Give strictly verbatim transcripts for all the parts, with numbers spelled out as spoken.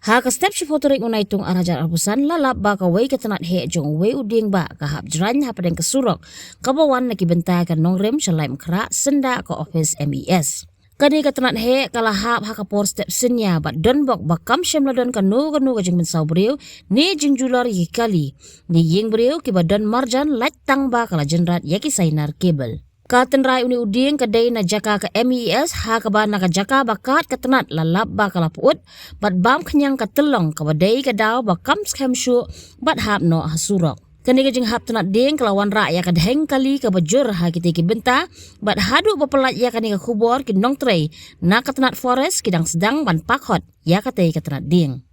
Ha ka step shiphew tarik u Naitung ar hajar arphew san la lap ba kawei ka tnat heh jong uwei u dieng bah ka hap jrang hapdeng ka surok kaba wan na ki bynta ka Nongrim sha Laitumkhrah syndah ka office M E S. Kane ka tnat heh ka la hap ha ka por step synñia bad donbok ba kam shym la don kano kano ka jingmynsaw briew ne jingjulor ïa ki kali ne ïing briew kiba don marjan lait tang ba ka la jynrat ïa ki sainar kebel. Ka tynrai une u dieng ka dei na jaka ka M E S ha kaba na ka jaka ba kat ka tnat la lap ba ka la pyut bad bam khñiang ka tyllong kaba dei ka daw ba kam skhem shuh bad hap noh ha surok. Kane ka jinghap tnat dieng ka la wanrah ïa ka dheng kali kaba jur ha kitei ki bynta bad haduh ba pyllait ïa kane ka khubor ki nongtrei na ka tnat forest ki dang sdang ban pakhot ïa katei ka tnat dieng.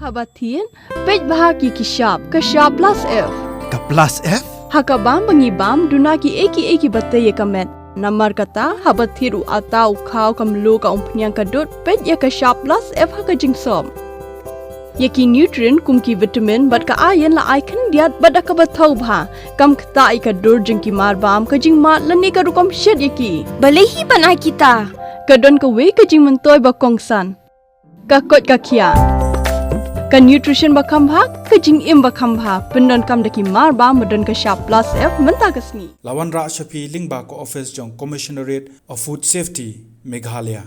Haba thied, peit bha ïa ki shap, ka shap plus F. Ka plus F? Ha ka bam ba ngi bam, duna kiei kiei kiba tei ïa ka met. Namar kata, haba thied u atta, u khaw, ka mluh, ka umphniang, ka dud, peit ïa ka shap plus F ha ka jingsop. Ïa ki nutrient kum ki vitamin bad ka iron la ai khyndiat bad da kaba thaw bha. Kam ktah ïa ka dur jong ki marbam, ka jingmad lane ka rukom shet ïa ki. Balei hi ban ai kita? Ka don kawei ka jingmyntoi ba kongsan. Ka koit ka khiah. Ka nutrition ba kham bha, ka jingim ba kham bha. Pyndonkam da ki marbam ba don ka shap plus F mynta ka sngi. La wanrah sha phi lyngba ka office jong Commissionerate of Food Safety, Meghalaya.